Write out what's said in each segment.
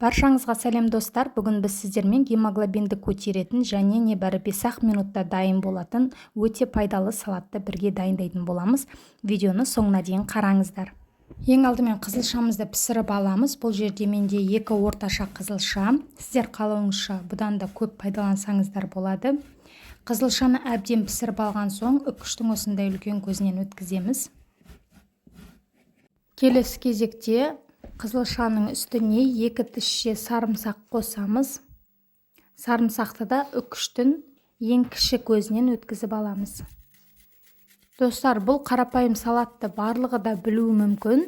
Баршаңызға сәлем, достар! Бүгін біз сіздермен гемоглобинді көтеретін және небәрі 5-ақ минутта дайын болатын өте пайдалы салатты бірге дайындайтын боламыз. Видеоны соңына дейін қараңыздар. Ең алдымен қызылшамызды пісіріп аламыз. Бұл жерде менде екі орташа қызылша, сіздер қалауыңызша бұдан да көп пайдалансаңыздар болады. Қызылшаны әбден пісіріп алған соң, үккіштің осындай үлкен көзінен өткіземіз. Келесі кезекте қызылшаның үстіне 2 тісше сарымсақ қосамыз. Сарымсақты да үккіштің ең кіші көзінен өткізіп аламыз. Достар, бұл қарапайым салатты барлығы да білуі мүмкін,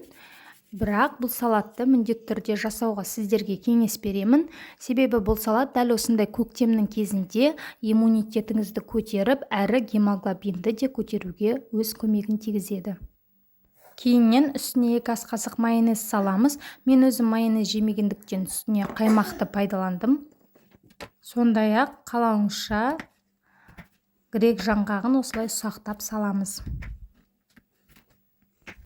бірақ бұл салатты міндетті түрде жасауға сіздерге кеңес беремін. Себебі бұл салат дәл осындай көктемнің кезінде иммунитетіңізді көтеріп, әрі гемоглобинді де көтеруге өз көмегін тигізеді. Кейіннен үстіне 2 ас қасық майонез саламыз. Мен өзім майонез жемегендіктен, үстіне қаймақты пайдаландым. Сондай-ақ қалауыңызша грек жаңғағын осылай ұсақтап саламыз.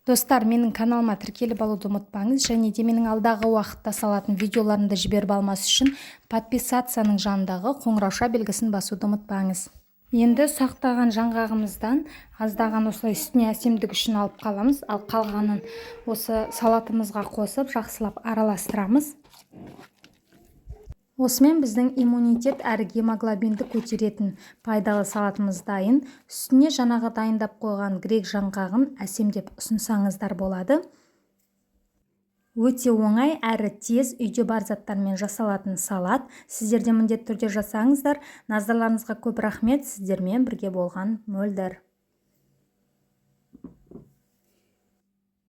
Достар, менің каналыма тіркеліп алуды ұмытпаңыз және де менің алдағы уақытта салатын видеоларымды жіберіп алмас үшін подписаться ның жанындағы қоңырауша белгісін басуды ұмытпаңыз. Енді ұсақтаған жаңғағымыздан аздаған осылай үстіне әсемдік үшін алып қаламыз, ал қалғанын осы салатымызға қосып, жақсылап араластырамыз. Осымен біздің иммунитет әрі гемоглобинді көтеретін пайдалы салатымыз дайын. Үстіне жаңағы дайындап қойған грек жаңғағын әсемдеп ұсынсаңыздар болады. Өте оңай әрі тез, үйде бар заттармен жасалатын салат. Сіздер де міндетті түрде жасаңыздар. Назарларыңызға көп рахмет! Сіздермен бірге болған Мөлдір.